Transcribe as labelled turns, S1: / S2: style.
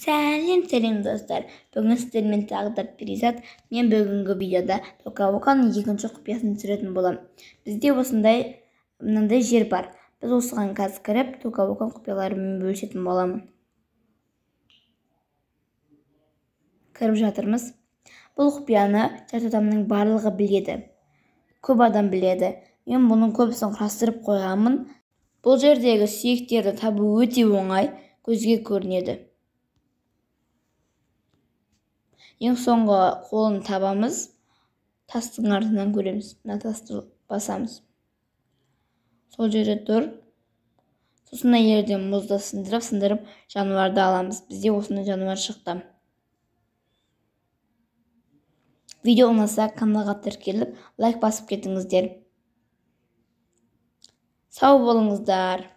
S1: Сәлем, сәлем, достар! Бүгін сіздермен тағы да Перизат. Мен бүгінгі видеода Тока Боканың екінші құпиясын түсіретін боламын. Бізде осындай мынандай жер бар. Біз осыған қазір кіріп, Тока Боканың құпияларымен бөлісетін боламын. Кіріп жатырмыз. Бұл құпияны жарты адамның барлығы біледі. Көп адам біледі. Мен бұның көбісін құрастырып қойғанмын. Бұл жердегі сүйектерді табу өте оңай, көзге көрінеді. Ең соңғы қолын табамыз, тастың артынан көреміз. Мына тасты басамыз. Сол жерде тұр. Сосын мына жерден мұзды сындырып, жануарды аламыз. Бізде осындай жануар шықты. Видео ұнаса, каналға тіркеліп, лайк басып кетіңіздер. Сау болыңыздар.